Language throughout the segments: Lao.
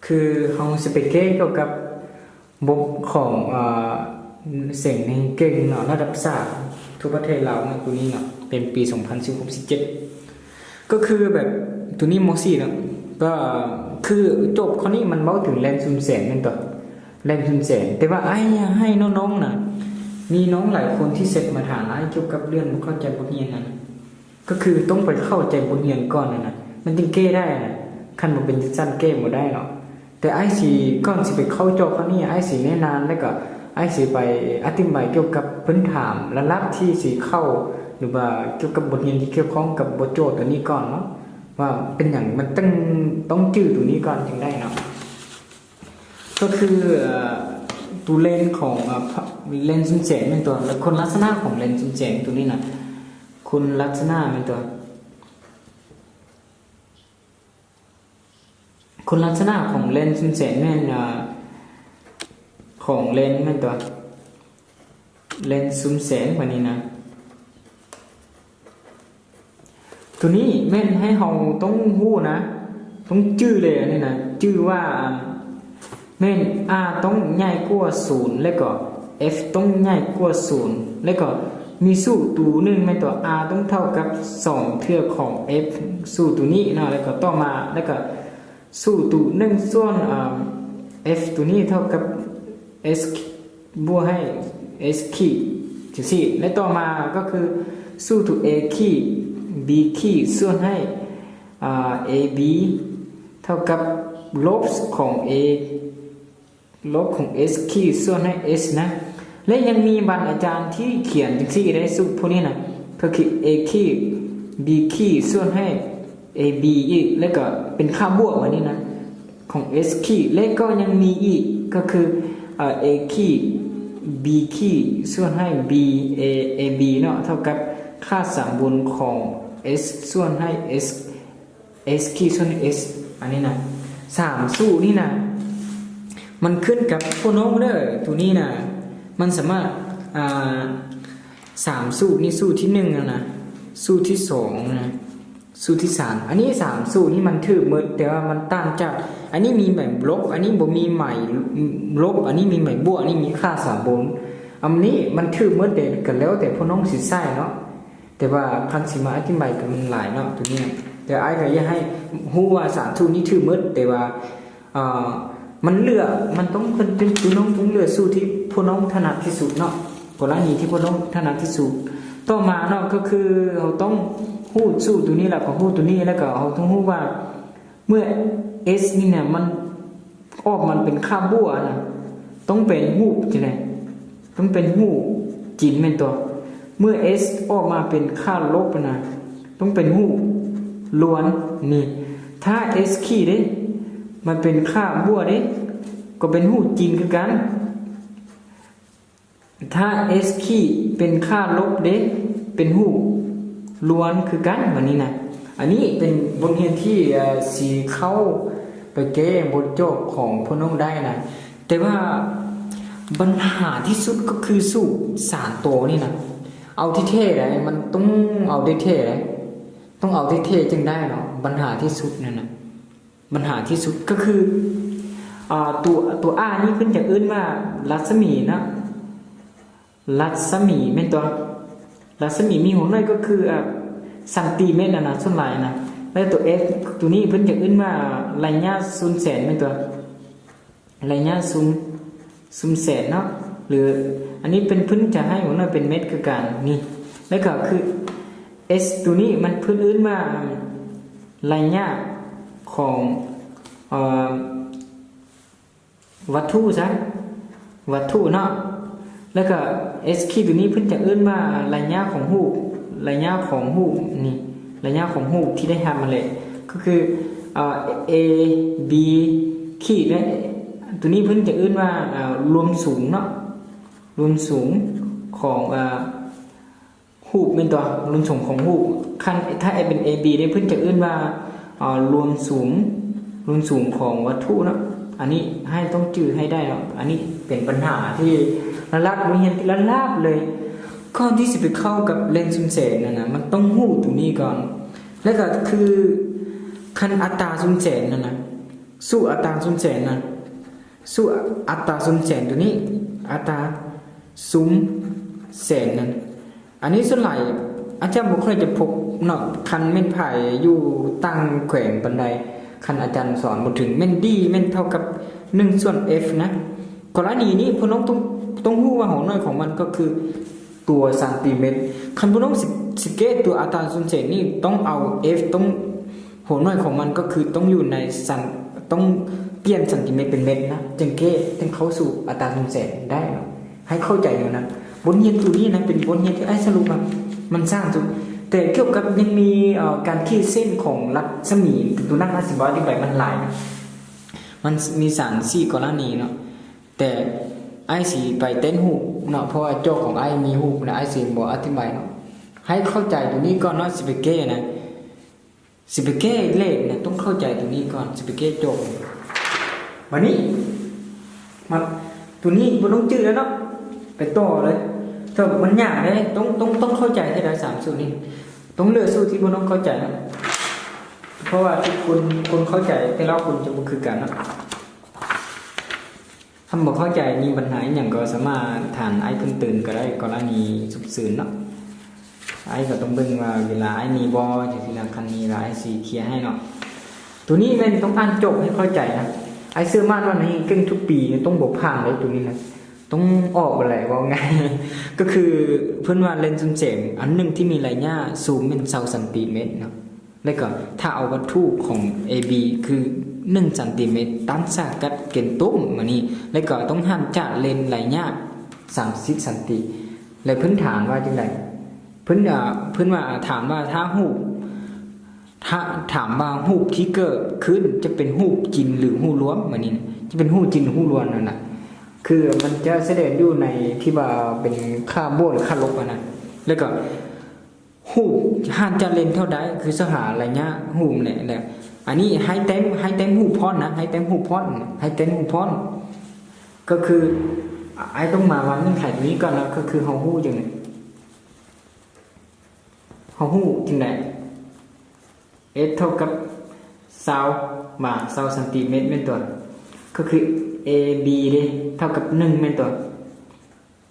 ຄືເຮົາຊິໄປແກ້ກ່ຽວກັບບົດຂອງ ເອີ ເສັງເຮງເກັງເນາະ ລະດັບສາມທົ່ວປະເທດລາວເນາະ ໂຕນີ້ເນາະ ເປັນປີສອງພັນສິບຫົກ ສິບເຈັດ ກໍຄືແບບໂຕນີ້ ມໍສີ່ເນາະ ກໍຄືຈົບຂໍ້ນີ້ມັນເວົ້າເຖິງແລ່ນຊຸມແສນແມ່ນຕົວະ ແລ່ນຊຸມແສນ ແຕ່ວ່າອ້າຍຢາກໃຫ້ນ້ອງໆນະ ມີນ້ອງຫຼາຍຄົນທີ່ແຊັດມາຖາມອ້າຍກ່ຽວກັບເລື່ອງບໍ່ເຂົ້າໃຈບົດຮຽນນັ້ນ ກໍຄືຕ້ອງໄປເຂົ້າໃຈບົດຮຽນກ່ອນຫັ້ນນະ ມັນຈຶ່ງແກ້ໄດ້ນະ ຄັນບໍ່ເປັນຈັ່ງຊັ້ນແກ້ບໍ່ໄດ້ເນາະ. ແຕ່ອ້າຍຊິ ກ່ອນຊິໄປເຂົ້າເຈາະຂ້ອງນີ້ ອ້າຍຊິແນະນຳ ແລ້ວກໍອ້າຍຊິໄປອະທິບາຍກ່ຽວກັບພື້ນຖານລະດັບທີ່ຊິເຂົ້າ ຫຼືວ່າກ່ຽວກັບບົດຮຽນທີ່ກ່ຽວຂ້ອງກັບບົດໂຈດໂຕນີ້ກ່ອນເນາະ ວ່າເປັນຫຍັງມັນຕ້ອງ ຕ້ອງຈື່ໂຕນີ້ກ່ອນຈຶ່ງໄດ້ເນາະ. ກໍຄື ເອີ ໂຕແລ່ນຂອງ ເອີ ແລ່ນຊຸມແສນແມ່ນຕົວະ ແລ້ວຄຸນລັກສະນະຂອງແລ່ນຊຸມແສນໂຕນີ້ນະ ຄຸນລັກສະນະແມ່ນຕົວະ ຄຸນລັກສະນະຂອງແລ່ນຊຸມແສນແມ່ນ ເອີ ຂອງແລ່ນແມ່ນຕົວະ ແລ່ນຊຸມແສນບາດນີ້ນະ ໂຕນີ້ແມ່ນໃຫ້ເຮົາຕ້ອງຮູ້ນະ ຕ້ອງຈື່ເລີຍອັນນີ້ນະ ຈື່ວ່າ ແມ່ນ R ຕ້ອງໃຫຍ່ກວ່າສູນ ແລ້ວກໍ F ຕ້ອງໃຫຍ່ກວ່າສູນ ແລ້ວກໍມີສູດໂຕໜຶ່ງແມ່ນຕົວະ R ຕ້ອງເທົ່າກັບສອງເທື່ອຂອງ F ສູດໂຕນີ້ເນາະ ແລ້ວກໍຕໍ່ມາ ແລ້ວກໍສູດໂຕໜຶ່ງສ່ວນ F ໂຕນີ້ເທົ່າກັບ S ບວກໃຫ້ S ຂີດ ຈັ່ງຊີ້ ແລະ ຕໍ່ມາກໍຄືສູດໂຕ A ຂີດ B ຂີດ ສ່ວນໃຫ້ ອາ AB ເທົ່າກັບລົບຂອງ A ລົບຂອງ S ຂີດ ສ່ວນໃຫ້ S ນະ ແລະ ຍັງມີບາງອາຈານທີ່ຂຽນຈັ່ງຊີ້ໄດ້ ສູດພວກນີ້ນະ ກໍຄື A ຂີດ B ຂີດ ສ່ວນໃຫ້ AB ອີກ ແລ້ວກໍເປັນຄ່າບວກແບບນີ້ນະ ຂອງ S ຂີດ ແລະ ກໍຍັງມີອີກ ກໍຄື ເອີ A ຂີດ B ຂີດ ສ່ວນໃຫ້ B A AB ເນາະ ເທົ່າກັບຄ່າສາມບຸນຂອງ S ສ່ວນໃຫ້ S S ຂີດ ສ່ວນໃຫ້ S ອັນນີ້ນະ ສາມສູດນີ້ນະ ມັນຂຶ້ນກັບພວກນ້ອງເດີ ໂຕນີ້ນະ ມັນສາມາດ ອ່າ ສາມສູດນີ້ ສູດທີໜຶ່ງຫັ້ນນະ ສູດທີສອງນະ ສູດທີສາມ ອັນນີ້ສາມສູດນີ້ມັນຖືກໝົດ ແຕ່ວ່າມັນຕ່າງຈາກ ອັນນີ້ມີໝາຍລົບ ອັນນີ້ບໍ່ມີໝາຍລົບ ອັນນີ້ມີໝາຍບວກ ອັນນີ້ມີຄ່າສາມບຸນ ອັນນີ້ມັນຖືກໝົດເດ ກໍແລ້ວແຕ່ພວກນ້ອງຊິໃຊ້ເນາະ ແຕ່ວ່າຄັນຊິມາອະທິບາຍກໍມັນຫຼາຍເນາະໂຕນີ້ ແຕ່ອ້າຍກໍຢາກໃຫ້ຮູ້ວ່າສາມສູດນີ້ຖືກໝົດ ແຕ່ວ່າ ເອີ ມັນເຫຼືອ ມັນຕ້ອງ ເພິ່ນ ພີ່ນ້ອງຕ້ອງເລືອກສູດທີ່ພວກນ້ອງຖະໜັດທີ່ສຸດເນາະ ກໍລະນີທີ່ພວກນ້ອງຖະໜັດທີ່ສຸດ ຕໍ່ມາເນາະ ກໍຄືເຮົາຕ້ອງຮູ້ສູດໂຕນີ້ ແລ້ວກໍຮູ້ໂຕນີ້ ແລ້ວກໍເຮົາຕ້ອງຮູ້ວ່າ ເມື່ອ S ນີ້ນະ ມັນອອກມາເປັນຄ່າບວກນະ ຕ້ອງເປັນຮູບຈັ່ງໃດ? ຕ້ອງເປັນຮູບຈິນແມ່ນຕົວະ? ເມື່ອ S ອອກມາເປັນຄ່າລົບນະ ຕ້ອງເປັນຮູບລວນນີ້ ຖ້າ S ຂີດເດ້ ມັນເປັນຄ່າບວກເດ້ ກໍເປັນຮູບຈິນຄືກັນ ຖ້າ S ຂີດເປັນຄ່າລົບເດ້ ເປັນຮູບລວນຄືກັນ ບາດນີ້ນະ ອັນນີ້ເປັນບົດຮຽນທີ່ ເອີ ຊິເຂົ້າໄປແກ້ບົດໂຈດຂອງພວກນ້ອງໄດ້ນະ ແຕ່ວ່າບັນຫາທີ່ສຸດກໍຄືສູດສາມໂຕນີ້ນະ ເອົາແທ້ໆໃດ໋ ມັນຕ້ອງເອົາແທ້ໆໃດ໋ ຕ້ອງເອົາແທ້ໆຈຶ່ງໄດ້ເນາະ ບັນຫາທີ່ສຸດນັ້ນນະ ບັນຫາທີ່ສຸດກໍຄື ອ່າ ຕົວ ຕົວ R ນີ້ເພິ່ນຈະເອີ້ນວ່າລັດສະໝີເນາະ ລັດສະໝີແມ່ນຕົວະ? ລັດສະໝີມີຫົວໜ່ວຍກໍຄື ອ່າ ຊັງຕີແມັດຫັ້ນນະ ສ່ວນຫຼາຍນະ ແລ້ວຕົວ F ຕົວນີ້ເພິ່ນຈະເອີ້ນວ່າໄລຍະຊຸມແສນແມ່ນຕົວະ? ໄລຍະຊຸມ ຊຸມແສນເນາະ ຫຼື ອັນນີ້ເພິ່ນ ເພິ່ນຈະໃຫ້ຫົວໜ່ວຍເປັນແມັດຄືກັນນີ້ ແລ້ວກໍຄື S ຕົວນີ້ມັນເພິ່ນເອີ້ນວ່າໄລຍະຂອງ ເອີ ວັດຖຸຊະ ວັດຖຸເນາະ ແລ້ວກໍ S ຂີດຕົວນີ້ເພິ່ນຈະເອີ້ນວ່າໄລຍະຂອງຮູບ ໄລຍະຂອງຮູບນີ້ ໄລຍະຂອງຮູບທີ່ໄດ້ຮັບມາແຫຼະ ກໍຄື ເອີ AB ຂີດ ແລະ ຕົວນີ້ເພິ່ນຈະເອີ້ນວ່າ ເອີ ລວມສູງເນາະ ລວມສູງຂອງ ເອີ ຮູບແມ່ນຕົວະ? ລວມສູງຂອງຮູບ ຄັນຖ້າ A ເປັນ AB ເດ້ ເພິ່ນຈະເອີ້ນວ່າ ເອີ ລວມສູງ ລວມສູງຂອງວັດຖຸເນາະ ອັນນີ້ໃຫ້ຕ້ອງຈື່ໃຫ້ໄດ້ເນາະ ອັນນີ້ເປັນບັນຫາທີ່ລະດັບ ບົດຮຽນທີ່ລະດັບເລີຍ ກ່ອນທີ່ຊິໄປເຂົ້າກັບແລ່ນຊຸມແສນນັ້ນນະ ມັນຕ້ອງຮູ້ຕົວນີ້ກ່ອນ ແລ້ວກໍຄື ຄັນອັດຕາຊຸມແສນນັ້ນນະ ສູດອັດຕາສ່ວນແສນນະ ສູດອັດຕາສ່ວນແສນໂຕນີ້ ອັດຕາສ່ວນແສນນັ້ນ ອັນນີ້ສ່ວນຫຼາຍອາຈານບໍ່ຄ່ອຍຈະພົບເນາະ ຄັນແມ່ນໃຜຢູ່ຕ່າງແຂວງປານໃດ ຄັນອາຈານສອນບໍ່ເຖິງ ແມ່ນ D ແມ່ນເທົ່າກັບໜຶ່ງສ່ວນ F ນະ. ກໍລະນີນີ້ພວກນ້ອງຕ້ອງ ຕ້ອງຮູ້ວ່າຫົວໜ່ວຍຂອງມັນກໍຄືຕົວຊັນຕີແມັດ. ຄັນພວກນ້ອງຊິ ຊິແກ້ຕົວອັດຕາສ່ວນແສນນີ້ ຕ້ອງເອົາ F ຕ້ອງ ຫົວໜ່ວຍຂອງມັນກໍຄືຕ້ອງຢູ່ໃນຊັນ ຕ້ອງປ່ຽນຊັນຕີແມັດເປັນແມັດນະ ຈຶ່ງແກ້ ຈຶ່ງເຂົ້າສູ່ອັດຕາສ່ວນແສນໄດ້ເນາະ ໃຫ້ເຂົ້າໃຈແນວນັ້ນ. ບົດຮຽນໂຕນີ້ນະ ເປັນບົດຮຽນທີ່ອ້າຍສະຫຼຸບມາ ມັນສ້າງສຸດ ແຕ່ກ່ຽວກັບຍັງມີ ເອີ ການຂີດເສັ້ນຂອງລັດສະໝີ ໂຕນັ້ນອາດຊິບໍ່ອະທິບາຍ ມັນຫຼາຍນະ ມັນມີສາມສີ່ກໍລະນີເນາະ. ແຕ່ອ້າຍຊິໄປແຕ່ງຮູບເນາະ ເພາະວ່າໂຈດຂອງອ້າຍມີຮູບນະ ອ້າຍຊິບໍ່ອະທິບາຍເນາະ ໃຫ້ເຂົ້າໃຈໂຕນີ້ກ່ອນເນາະ ຊິໄປແກ້ນະ ຊິໄປແກ້ເລກນະ ຕ້ອງເຂົ້າໃຈໂຕນີ້ກ່ອນ ຊິໄປແກ້ໂຈດ. ບາດນີ້ ມາ ໂຕນີ້ບໍ່ຕ້ອງຈື່ແລ້ວເນາະ ໄປຕໍ່ເລີຍ. ເຖິງມັນຍາກເດ້ ຕ້ອງ ຕ້ອງ ຕ້ອງເຂົ້າໃຈໃຫ້ໄດ້ສາມສູດນີ້ ຕ້ອງເລືອກສູດທີ່ບໍ່ຕ້ອງເຂົ້າໃຈນະ ເພາະວ່າທຸກຄົນ ຄົນເຂົ້າໃຈແຕ່ລະຄົນຈະບໍ່ຄືກັນເນາະ. ຄັນບໍ່ເຂົ້າໃຈ ມີບັນຫາອີ່ຫຍັງກໍສາມາດຖາມອ້າຍເພີ່ມເຕີມກໍໄດ້ ກໍລະນີສຸກເສີນເນາະ. ອ້າຍກໍຕ້ອງເບິ່ງວ່າເວລາອ້າຍມີບໍ່ ຈັ່ງຊີ້ນະ ຄັນມີລະອ້າຍຊິເຄຍໃຫ້ເນາະ. ໂຕນີ້ແມ່ນຕ້ອງອ່ານໂຈດໃຫ້ເຂົ້າໃຈນະ. ອ້າຍເຊື່ອໝັ້ນວ່າໃນເກັ່ງທຸກປີຕ້ອງບໍ່ຜ່ານເລີຍໂຕນີ້ນະ ຕ້ອງອອກເບິດແຫຼະ ເວົ້າງ່າຍ. ກໍຄືເພິ່ນວ່າເລນຊູມແສງອັນໜຶ່ງທີ່ມີໄລຍະຊູມແມ່ນຊາວຊັນຕີແມັດເນາະ. ແລ້ວກໍຖ້າເອົາວັດຖຸຂອງ AB ຄືໜຶ່ງຊັນຕີແມັດ ຕ້ານສາກັດເກນຕຸ້ມມານີ້ ແລ້ວກໍຕ້ອງຫັນຈາກເລນໄລຍະສາມສິບຊັນຕີ ແລ້ວເພິ່ນຖາມວ່າຈັ່ງໃດ? ເພິ່ນ ເອີ ເພິ່ນວ່າ ຖາມວ່າຖ້າຮູບ ຖ້າ ຖາມວ່າຮູບທີ່ເກີດຂຶ້ນຈະເປັນຮູບຈິງ ຫຼື ຮູບລວມ ມານີ້ ຈະເປັນຮູບຈິງ ຮູບລວມນັ້ນນະ ຄືມັນຈະສະແດງຢູ່ໃນທີ່ວ່າເປັນຄ່າບວກ ຫຼື ຄ່າລົບຫັ້ນນະ ແລ້ວກໍ ຮູບຫ່າງຈາກເລນເທົ່າໃດ ຄືຊອກຫາໄລຍະຮູບແຫຼະ. ແລ້ວອັນນີ້ໃຫ້ແຕ້ມ ໃຫ້ແຕ້ມຮູບພ້ອນນະ ໃຫ້ແຕ້ມຮູບພ້ອນ ໃຫ້ແຕ້ມຮູບພ້ອນ ກໍຄື ອາ ອ້າຍຕ້ອງມາວາງເງື່ອນໄຂຕົວນີ້ກ່ອນເນາະ ກໍຄືເຮົາຮູ້ຈັ່ງໃດ ເຮົາຮູ້ຈັ່ງໃດ S ເທົ່າກັບຊາວ ມາ ຊາວຊັນຕີແມັດແມ່ນຕົວະ ກໍຄື AB ເດ້ ເທົ່າກັບໜຶ່ງແມ່ນຕົວະ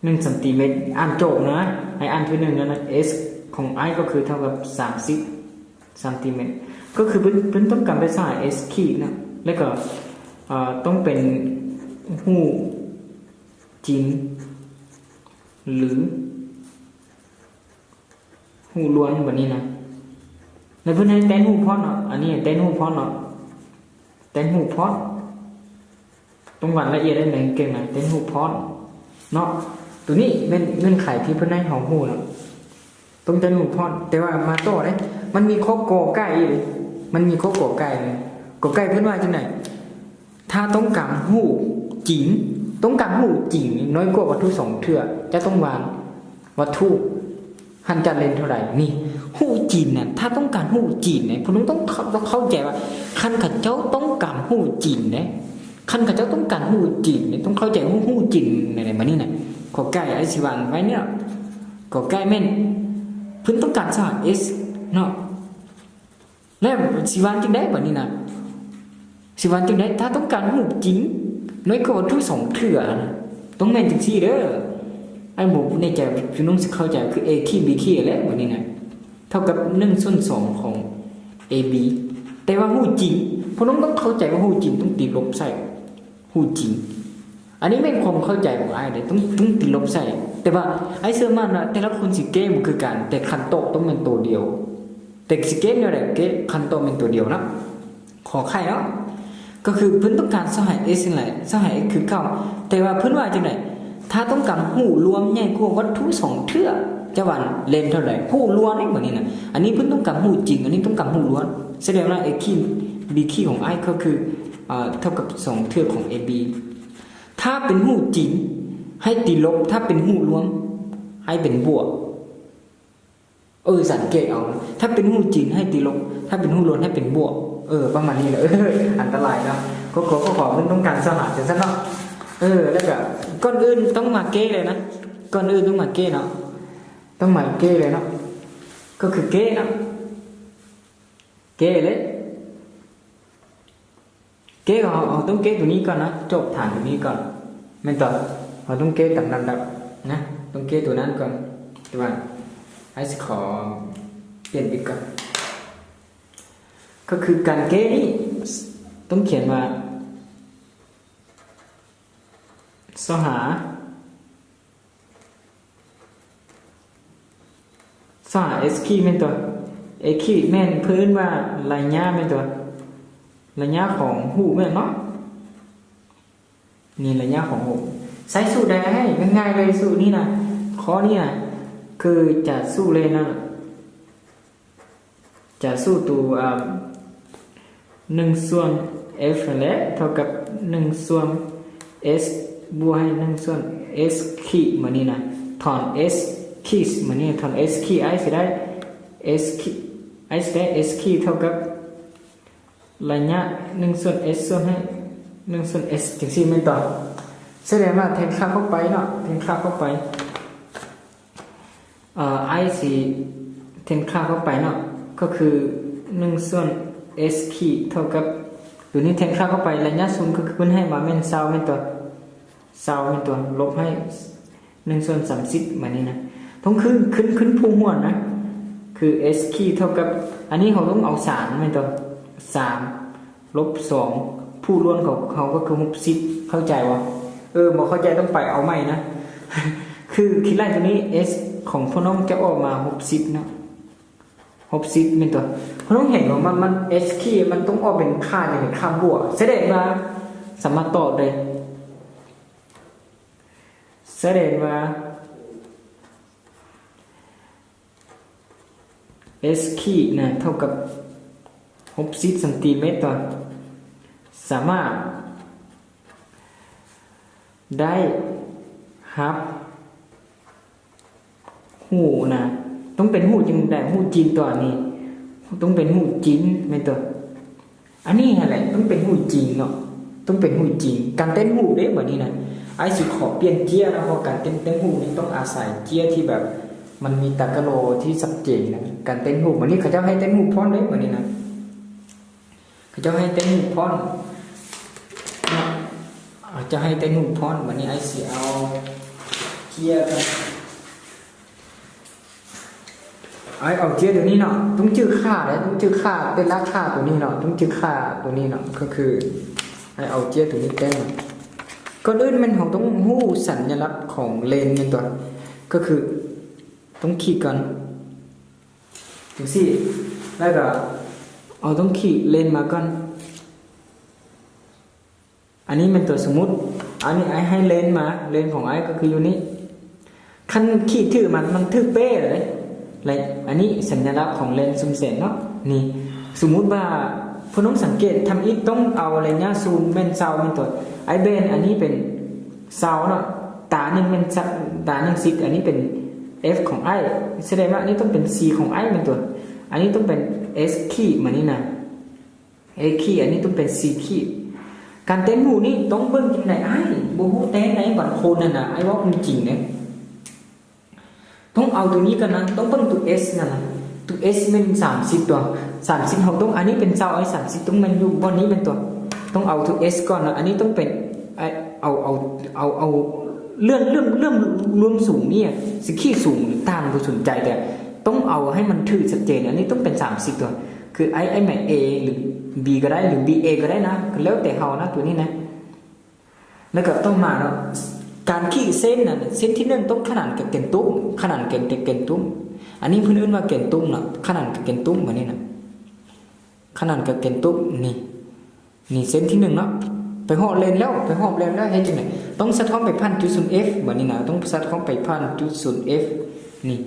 ໜຶ່ງຊັນຕີແມັດ ອ່ານໂຈດນະ ໃຫ້ອ່ານຄືໜຶ່ງນັ້ນນະ S ຂອງອ້າຍກໍຄືເທົ່າກັບສາມສິບຊັນຕີແມັດ ກໍຄືເພິ່ນ ເພິ່ນຕ້ອງການໄປສາ S ຂີດນະ ແລ້ວກໍ ເອີ ຕ້ອງເປັນຮູບຈິງ ຫຼື ຮູບລວມແບບນີ້ນະ ແລ້ວເພິ່ນໃຫ້ແຕ້ມຮູບພ້ອມເນາະ ອັນນີ້ແຕ້ມຮູບພ້ອມເນາະ ແຕ້ມຮູບພ້ອມ ຕ້ອງວາງລະອຽດໄດ້ແມ່ນເກັ່ງນະ ແຕ້ມຮູບພ້ອມເນາະ. ໂຕນີ້ແມ່ນເງື່ອນໄຂທີ່ເພິ່ນໃຫ້ເຮົາຮູ້ເນາະ ຕ້ອງແຕ້ມຮູບພ້ອມ. ແຕ່ວ່າມາຕໍ່ເດ້ ມັນມີຂໍ້ ກ ໄກ່ອີກເດ້ ມັນມີຂໍ້ ກ ໄກ່ເດ້ ກ ໄກ່ເພິ່ນວ່າຈັ່ງໃດ? ຖ້າຕ້ອງການຮູ້ຈິງ ຕ້ອງການຮູ້ຈິງນ້ອຍກວ່າວັດຖຸສອງເທື່ອ ຈະຕ້ອງວາງວັດຖຸ ຫັນຈາກເລນເທົ່າໃດ? ນີ້ ຮູ້ຈິງນະ ຖ້າຕ້ອງການຮູ້ຈິງນະ ພວກນ້ອງຕ້ອງເຂົ້າ ຕ້ອງເຂົ້າໃຈວ່າ ຄັນເຂົາເຈົ້າຕ້ອງການຮູ້ຈິງເດ້ ຄັນເຂົາເຈົ້າຕ້ອງການຮູ້ຈິງເດ້ ຕ້ອງເຂົ້າໃຈຮູ້ ຮູ້ຈິງໃນ ໃນບັດນີ້ນະ ກ ໄກ່ ອ້າຍຊິວາງໄວ້ນີ້ເນາະ ກ ໄກ່ ແມ່ນ ເພິ່ນຕ້ອງການສະຫະ S ເນາະ. ແລ້ວຊິວ່າຈັ່ງໃດບັດນີ້ນະ ຊິວ່າຈັ່ງໃດ? ຖ້າຕ້ອງການຮູບຈິງ ນ້ອຍກວ່າວັດຖຸສອງເທື່ອນະ ຕ້ອງແມ່ນຈັ່ງຊີ້ເດີ. ອ້າຍບໍ່ແນ່ໃຈວ່າພີ່ນ້ອງຊິເຂົ້າໃຈ ຄື A ຂີດ B ຂີດແຫຼະບັດນີ້ນະ ເທົ່າກັບໜຶ່ງສ່ວນສອງຂອງ AB ແຕ່ວ່າຮູ້ຈິງ ພວກນ້ອງຕ້ອງເຂົ້າໃຈວ່າຮູ້ຈິງຕ້ອງຕິດລົບໃສ່ ຮູ້ຈິງ. ອັນນີ້ແມ່ນຄວາມເຂົ້າໃຈຂອງອ້າຍເດ້ ຕ້ອງ ຕ້ອງຕິດລົບໃສ່ ແຕ່ວ່າອ້າຍເຊື່ອໝັ້ນວ່າແຕ່ລະຄົນຊິແກ້ບໍ່ຄືກັນ ແຕ່ຄຳຕອບຕ້ອງແມ່ນໂຕດຽວ ແຕ່ຊິແກ້ແນວໃດ ແກ້ຄຳຕອບແມ່ນໂຕດຽວເນາະ ຂໍໄຂ່ເນາະ. ກໍຄືເພິ່ນຕ້ອງການຊອກຫາ S ນັ້ນແຫຼະ ຊອກຫາ S ຄືເກົ່າ ແຕ່ວ່າເພິ່ນວ່າຈັ່ງໃດ? ຖ້າຕ້ອງການຮູ້ລວມໃຫຍ່ກວ່າວັດຖຸສອງເທື່ອ ຈະວ່າເລນເທົ່າໃດ? ຮູ້ລວມເດ້ບັດນີ້ນະ ອັນນີ້ເພິ່ນຕ້ອງການຮູ້ຈິງ ອັນນີ້ຕ້ອງການຮູ້ລວມ ສະແດງວ່າ A ຂີດ B ຂີດຂອງອ້າຍກໍຄື ເອີ ເທົ່າກັບສອງເທື່ອຂອງ AB. ຖ້າເປັນຮູບຈິງໃຫ້ຕິດລົບ ຖ້າເປັນຮູບລວມໃຫ້ເປັນບວກ. ເອີ ສັງເກດເອົາ ຖ້າເປັນຮູບຈິງໃຫ້ຕິດລົບ ຖ້າເປັນຮູບລວມໃຫ້ເປັນບວກ. ເອີ ປະມານນີ້ແຫຼະ ເອີ ອັນຕະລາຍເນາະ ກໍ ກໍ ກໍຂໍເພິ່ນຕ້ອງການຊອກຫາຈັ່ງຊັ້ນເນາະ. ເອີ ແລ້ວກະກ່ອນອື່ນຕ້ອງມາແກ້ເລີຍນະ ກ່ອນອື່ນຕ້ອງມາແກ້ເນາະ ຕ້ອງມາແກ້ເລີຍເນາະ ກໍຄືແກ້ເນາະ ແກ້ເລີຍ. ແກ້ ເຮົາ ເຮົາຕ້ອງແກ້ຕົວນີ້ກ່ອນນະ, ຈົບຖານຕົວນີ້ກ່ອນ ແມ່ນຕອນ ເຮົາຕ້ອງແກ້ຕາມລຳດັບນະ, ຕ້ອງແກ້ຕົວນັ້ນກ່ອນ. ແຕ່ວ່າອ້າຍຊິຂໍປ່ຽນອີກກ່ອນ. ກໍຄືການແກ້ນີ້ຕ້ອງຂຽນວ່າ ຊອກຫາ ຊອກຫາ S key ແມ່ນຕົວະ? S key ແມ່ນເພິ່ນວ່າໄລຍະແມ່ນຕົວະ? ໄລຍະຂອງຮູບແມ່ນເນາະ? ນີ້ໄລຍະຂອງຮູບ. ໃຊ້ສູດໃດ? ງ່າຍໆເລີຍ ສູດນີ້ນະ, ຂໍ້ນີ້ນະ ຄືຈະສູດເລີຍນະ. ຈະສູ້ໂຕ ອາ ໜຶ່ງສ່ວນ F ຫັ້ນແຫຼະ ເທົ່າກັບໜຶ່ງສ່ວນ S ບວກໃຫ້ໜຶ່ງສ່ວນ S key ມື້ນີ້ນະ, ຖອນ S key ມື້ນີ້, ຖອນ S key ອ້າຍຊິໄດ້ S key ອ້າຍຊິໄດ້ S key ເທົ່າກັບໄລຍະໜຶ່ງສ່ວນ S ສ່ວນໃຫ້ໜຶ່ງສ່ວນ S ຈັ່ງຊີ້ແມ່ນຕອນ? ສະແດງວ່າແທນຄ່າເຂົ້າໄປເນາະ, ແທນຄ່າເຂົ້າໄປ. ເອີ ອ້າຍຊິແທນຄ່າເຂົ້າໄປເນາະ, ກໍຄືໜຶ່ງສ່ວນ S key ເທົ່າກັບ ຕົວນີ້ແທນຄ່າເຂົ້າໄປ ໄລຍະສູນ ກໍຄືເພິ່ນໃຫ້ມາແມ່ນຊາວແມ່ນຕົວະ? ຊາວແມ່ນຕົວະ? ລົບໃຫ້ໜຶ່ງສ່ວນສາມສິບ ບາດນີ້ນະ, ຕ້ອງຂຶ້ນ ຂຶ້ນ ຂຶ້ນຜູ້ຮ່ວມນະ, ຄື S key ເທົ່າກັບ ອັນນີ້ເຮົາຕ້ອງເອົາສາມແມ່ນຕົວະ? ສາມ ລົບສອງ ຜູ້ຮ່ວມຂອງເຮົາກໍຄືຫົກສິບ ເຂົ້າໃຈບໍ່? ເອີ ບໍ່ເຂົ້າໃຈຕ້ອງໄປເອົາໃໝ່ນະ. ຄືຄິດໄລ່ຕົວນີ້ S ຂອງພວກນ້ອງຈະອອກມາຫົກສິບເນາະ, ຫົກສິບແມ່ນຕົວະ? ພວກນ້ອງເຫັນບໍ່? ມັນ ມັນ S key ມັນຕ້ອງອອກເປັນຄ່າຫຍັງ? ເປັນຄ່າບວກ. ສະແດງວ່າສາມາດຕອບໄດ້, ສະແດງວ່າ S key ນະ ເທົ່າກັບຫົກສິບຊັງຕີແມັດຕົວະ? ສາມາດໄດ້ຮັບ ຮູບນະ, ຕ້ອງເປັນຮູບຈັ່ງໃດ? ຮູບຈີນຕົວະນີ້, ຕ້ອງເປັນຮູບຈີນແມ່ນຕົວະ? ອັນນີ້ຫັ້ນແຫຼະ ຕ້ອງເປັນຮູບຈີນເນາະ, ຕ້ອງເປັນຮູບຈີນ. ການເຕັ້ນຮູບເດ້ ບາດນີ້ນະ, ອ້າຍຊິຂໍປ່ຽນເຈ້ຍນະ, ເພາະການເຕັ້ນ ເຕັ້ນຮູບນີ້ຕ້ອງອາໄສເຈ້ຍທີ່ແບບມັນມີຕາກະໂລທີ່ຊັດເຈນນະ, ການເຕັ້ນຮູບ. ບາດນີ້ເຂົາເຈົ້າໃຫ້ເຕັ້ນຮູບພ້ອມເດ້ ບາດນີ້ນະ, ເຂົາເຈົ້າໃຫ້ເຕັ້ນຮູບພ້ອມເນາະ, ເຂົາເຈົ້າໃຫ້ເຕັ້ນຮູບພ້ອມ. ບາດນີ້ອ້າຍຊິເອົາເຈ້ຍກັນ. ອ້າຍເອົາເຈ້ຍຕົວນີ້ເນາະ, ຕ້ອງຈື່ຄ່າເດ້, ຕ້ອງຈື່ຄ່າ ເປັນລາຄາຕົວນີ້ເນາະ, ຕ້ອງຈື່ຄ່າຕົວນີ້ເນາະ, ກໍຄືອ້າຍເອົາເຈ້ຍຕົວນີ້ແຕ້ມ. ກ່ອນອື່ນແມ່ນເຮົາຕ້ອງຮູ້ສັນຍາລັກຂອງເລນແມ່ນຕົວະ? ກໍຄືຕ້ອງຂີດກ່ອນ ຈັ່ງຊີ້, ແລ້ວກໍເຮົາຕ້ອງຂີດເລນມາກ່ອນ. ອັນນີ້ແມ່ນຕົວສົມມຸດ, ອັນນີ້ອ້າຍໃຫ້ເລນມາ, ເລນຂອງອ້າຍກໍຄືຢູ່ນີ້. ຄັນຂີດຖືກມັນ ມັນຖືກເປ້ເລີຍ. ແລະ ອັນນີ້ສັນຍາລັກຂອງເລນຊຸມແສງເນາະ. ນີ້ ສົມມຸດວ່າພວກນ້ອງສັງເກດທຳອິດ ຕ້ອງເອົາໄລຍະຊູມແມ່ນຊາວແມ່ນຕົວະ? ອ້າຍແບ່ງອັນນີ້ເປັນຊາວເນາະ, ຕາໜຶ່ງແມ່ນຊະ ຕາໜຶ່ງຊິດ, ອັນນີ້ເປັນ F ຂອງອ້າຍ, ສະແດງວ່າອັນນີ້ຕ້ອງເປັນ C ຂອງອ້າຍແມ່ນຕົວະ? ອັນນີ້ຕ້ອງເປັນ S key ບາດນີ້ນະ. A key ອັນນີ້ຕ້ອງເປັນ C key. ການເຕັ້ນຮູບນີ້ຕ້ອງເບິ່ງຈັ່ງໃດອ້າຍ? ບໍ່ຮູ້ແຕ່ໃດ ບາງຄົນຫັ້ນນະ, ອ້າຍເວົ້າຄວາມຈິງເດ້, ຕ້ອງເອົາຕົວນີ້ກ່ອນນະ, ຕ້ອງເບິ່ງຕົວ S ນັ້ນນະ. ຕົວ S ແມ່ນສາມສິບຕົວະ, ສາມສິບເຮົາຕ້ອງ ອັນນີ້ເປັນຊາວ ໄອ້ສາມສິບຕ້ອງແມ່ນຢູ່ບ່ອນນີ້ແມ່ນຕົວະ? ຕ້ອງເອົາຕົວ S ກ່ອນນະ. ອັນນີ້ຕ້ອງເປັນ ເອົາ ເອົາ ເອົາ ເອົາ ເລື່ອນ ເລື່ອນ ເລື່ອນລວມສູງນີ້ ຊິຄີສູງຫຼືຕ່ຳບໍ່ສົນໃຈ, ແຕ່ຕ້ອງເອົາໃຫ້ມັນຖືກຊັດເຈນ. ອັນນີ້ຕ້ອງເປັນສາມສິບຕົວະ, ຄືໄອ້ ໄອ້ແມ່ນ A ຫຼື B ກໍໄດ້ ຫຼື B A ກໍໄດ້ນະ, ກໍແລ້ວແຕ່ເຮົານະ ຕົວນີ້ນະ. ແລ້ວກໍຕໍ່ມາເນາະ, ການຂີດເສັ້ນນະ, ເສັ້ນທີໜຶ່ງຕ້ອງຂະໜານກັບແກນຕຸ້ມ, ຂະໜານກັບແກນ ແກນຕຸ້ມ. ອັນນີ້ເພິ່ນເອີ້ນວ່າແກນຕຸ້ມເນາະ, ຂະໜານກັບແກນຕຸ້ມ ບາດນີ້ນະ, ຂະໜານກັບແກນຕຸ້ມນີ້. ນີ້ເສັ້ນທີໜຶ່ງເນາະ, ໄປຮອດເລນແລ້ວ ໄປຮອດເລນແລ້ວ ເຮັດຈັ່ງໃດ? ຕ້ອງສະທ້ອນໄປຜ່ານຈຸດສູນ F ບາດນີ້ນະ, ຕ້ອງສະທ້ອນໄປຜ່ານຈຸດສູນ F ນີ້,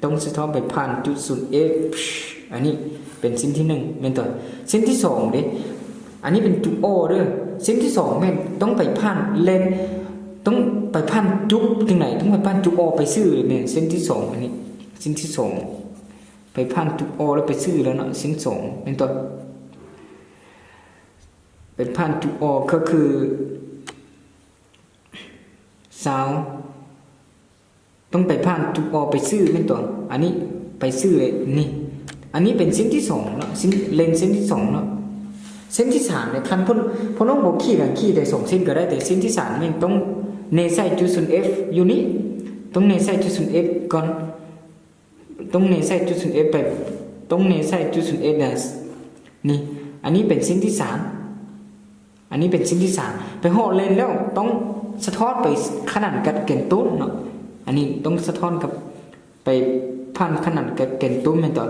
ຕ້ອງສະທ້ອນໄປຜ່ານຈຸດສູນ F. ອັນນີ້ເປັນເສັ້ນທີໜຶ່ງແມ່ນຕົວະ? ເສັ້ນທີສອງເດ້, ອັນນີ້ເປັນຈຸດ O ເດີ້. ເສັ້ນທີສອງແມ່ນຕ້ອງໄປຜ່ານເລນ, ຕ້ອງໄປຜ່ານຈຸດຈັ່ງໃດ? ຕ້ອງໄປຜ່ານຈຸດ O ໄປຊື່ເລີຍແມ່ນເສັ້ນທີສອງ. ອັນນີ້ເສັ້ນທີສອງ ໄປຜ່ານຈຸດ O ແລ້ວໄປຊື່ແລ້ວເນາະ, ເສັ້ນສອງແມ່ນຕົວະ? ໄປຜ່ານຈຸດ O ກໍຄືຊາວ, ຕ້ອງໄປຜ່ານຈຸດ O ໄປຊື່ແມ່ນຕົວະ? ອັນນີ້ໄປຊື່ເລີຍນີ້. ອັນນີ້ເປັນເສັ້ນທີສອງເນາະ, ເສັ້ນ ເລນເສັ້ນທີສອງເນາະ. ເສັ້ນທີສາມເນຍ ຄັນເພິ່ນ ເພິ່ນນ້ອງບໍ່ຂີດ ຂີດໄດ້ສອງເສັ້ນກໍໄດ້ ແຕ່ເສັ້ນທີສາມແມ່ນຕ້ອງແນໃສ່ຈຸດສູນເອັຟຢູ່ນີ້ ຕ້ອງແນໃສ່ຈຸດສູນເອັຟກ່ອນ ຕ້ອງແນໃສ່ຈຸດສູນເອັຟໄປ ຕ້ອງແນໃສ່ຈຸດສູນເອັຟນະ ນີ້ ອັນນີ້ເປັນເສັ້ນທີສາມ ອັນນີ້ເປັນເສັ້ນທີສາມ ໄປຮອດແລນແລ້ວຕ້ອງສະທ້ອນໄປຂະໜານກັບແກນຕົ້ນເນາະ ອັນນີ້ຕ້ອງສະທ້ອນກັບ ໄປຜ່ານຂະໜານກັບແກນຕົ້ນແມ່ນຕົວະ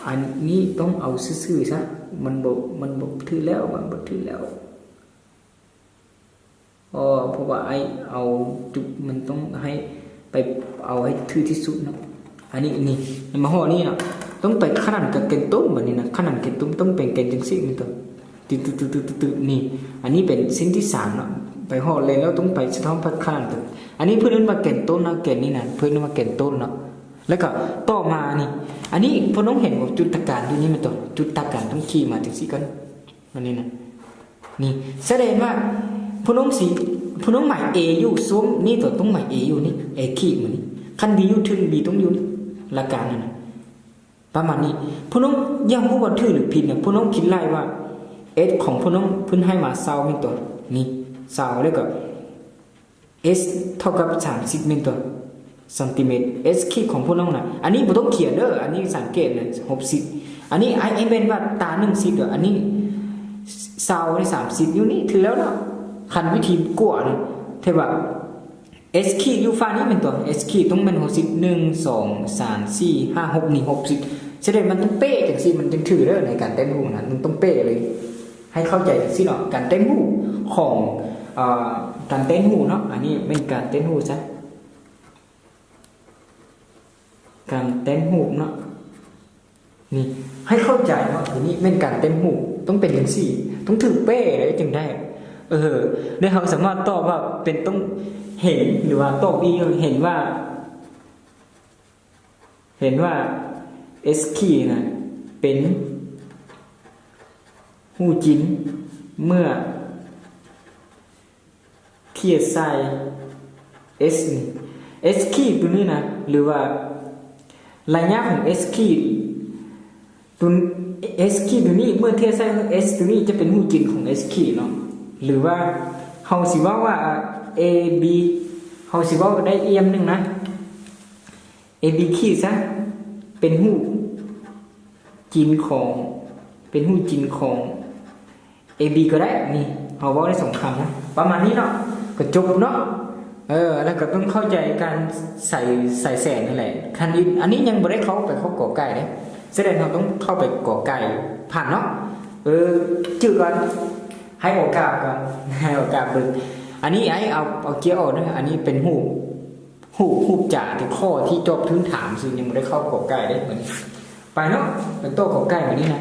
ອັນນີ້ຕ້ອງເອົາຊື່ໆຊະ ມັນບໍ່ ມັນບໍ່ຖືກແລ້ວ ມັນບໍ່ຖືກແລ້ວ ອໍ ເພາະວ່າອ້າຍເອົາຈຸດ ມັນຕ້ອງໃຫ້ໄປເອົາໃຫ້ຖືກທີ່ສຸດເນາະ ອັນນີ້ ນີ້ ມາຮອດນີ້ເນາະ ຕ້ອງໄປຂະໜານກັບແກນຕົ້ນ ບັດນີ້ນະ ຂະໜານແກນຕົ້ນຕ້ອງເປັນແກນຈັ່ງຊີ້ແມ່ນຕົວະ ຕຶໆໆໆ ນີ້ ອັນນີ້ເປັນເສັ້ນທີສາມເນາະ ໄປຮອດແລ້ວຕ້ອງໄປສະທ້ອນຜ່ານຂະໜານ ອັນນີ້ເພິ່ນເອີ້ນວ່າແກນຕົ້ນເນາະ ແກນນີ້ນະ ເພິ່ນເອີ້ນວ່າແກນຕົ້ນເນາະ ແລ້ວກໍຕໍ່ມານີ້ ອັນນີ້ເພິ່ນຕ້ອງເຫັນວ່າຈຸດຕາການຢູ່ນີ້ແມ່ນຕົວະ ຈຸດຕາການຕ້ອງຂີດມາຈັ່ງຊີ້ກ່ອນ ອັນນີ້ນະ ນີ້ ສະແດງວ່າເພິ່ນຕ້ອງຊິ ເພິ່ນຕ້ອງໝາຍເອຢູ່ ຊ່ວງນີ້ຕົວະ ຕ້ອງໝາຍເອຢູ່ນີ້ ເອຂີດມານີ້ ຄັນບີຢູ່ເທິງ ບີຕ້ອງຢູ່ຫຼັກການນັ້ນນະ ປະມານນີ້ ພວກນ້ອງຢາກຮູ້ວ່າຖືກຫຼືຜິດນະ ພວກນ້ອງຄິດໄລ່ວ່າ ເອັສ ຂອງພວກນ້ອງເພິ່ນໃຫ້ມາຊາວແມ່ນຕົວະ ນີ້ ຊາວ ແລ້ວກໍ ເອັສ ເທົ່າກັບສາມສິບແມ່ນຕົວະ ຊັງຕີແມັດ ເອັສຂີດຂອງພວກນ້ອງນະ ອັນນີ້ບໍ່ຕ້ອງຂຽນເດີ ອັນນີ້ສັງເກດນະ ຫົກສິບ ອັນນີ້ອ້າຍແມ່ນວ່າຕາໜຶ່ງສິບເດີ ອັນນີ້ຊາວ ອັນນີ້ສາມສິບ ຢູ່ນີ້ຖືກແລ້ວເນາະ ຄັນວິທີກວດນະ ແຕ່ວ່າ ເອັສຂີດຢູ່ຝັ່ງນີ້ແມ່ນຕົວະ ເອັສຂີດຕ້ອງແມ່ນຫົກສິບ ໜຶ່ງ ສອງ ສາມ ສີ່ ຫ້າ ຫົກ ນີ້ ຫົກສິບ ສະແດງມັນຕ້ອງເປະຈັ່ງຊີ້ ມັນຈຶ່ງຖືກເດີ ໃນການແຕ້ມຮູບນະ ມັນຕ້ອງເປະເລີຍ ໃຫ້ເຂົ້າໃຈຈັ່ງຊີ້ເນາະ ການແຕ້ມຮູບຂອງ ເອີ ການແຕ້ມຮູບເນາະ ອັນນີ້ແມ່ນການແຕ້ມຮູບຊະ ການແຕ້ມຮູບເນາະ ນີ້ ໃຫ້ເຂົ້າໃຈເນາະ ໂຕນີ້ແມ່ນການແຕ້ມຮູບ ຕ້ອງເປັນຈັ່ງຊີ້ ຕ້ອງຖືກເປະເລີຍຈຶ່ງໄດ້ ເອີ ແລ້ວເຮົາສາມາດຕອບວ່າເປັນ ຕ້ອງເຫັນ ຫຼືວ່າຕອບອີ່ ເຫັນວ່າ ເຫັນວ່າ ເອັສຂີດນະ ເປັນຮູບຈິງ ເມື່ອ ທຽບໃສ່ ເອັສ ນີ້ ເອັສຂີດໂຕນີ້ນະ ຫຼືວ່າໄລຍະຂອງ ເອັສຂີດ ໂຕ ເອັສຂີດໂຕນີ້ ເມື່ອທຽບໃສ່ ເອັສ ໂຕນີ້ຈະເປັນຮູບຈິງຂອງ ເອັສຂີດເນາະ ຫຼືວ່າເຮົາຊິເວົ້າວ່າ ເອບີ ເຮົາຊິເວົ້າໄດ້ອີກຢ່າງໜຶ່ງນະ ເອບີຂີດຊະ ເປັນຮູບຈິງຂອງ ເປັນຮູບຈິງຂອງ ເອບີກໍໄດ້ ນີ້ ເຮົາເວົ້າໄດ້ສອງຄຳນະ ປະມານນີ້ເນາະ ກໍຈົບເນາະ ເອີ ແລ້ວກໍຕ້ອງເຂົ້າໃຈການໃສ່ ໃສ່ແສງນັ້ນແຫຼະ ຄັນ ອັນນີ້ຍັງບໍ່ໄດ້ເຂົ້າໄປເຂົ້າ ກ ໄກ່ເດ້ ສະແດງເຮົາຕ້ອງເຂົ້າໄປ ກ ໄກ່ ຜ່ານເນາະ ເອີ ຈື່ກ່ອນ ໃຫ້ໂອກາດກ່ອນ ໃຫ້ໂອກາດເບິ່ງ ອັນນີ້ອ້າຍເອົາ ເອົາເກຍອອກເດີ ອັນນີ້ເປັນຮູບ ຮູບ ຮູບຈາກທີ່ຂໍ້ທີ່ຈອບທຶນຖາມ ຊຶ່ງຍັງບໍ່ໄດ້ເຂົ້າ ກ ໄກ່ເດ້ ບາດນີ້ ໄປເນາະ ໄປຕໍ່ ກ ໄກ່ ບາດນີ້ນະ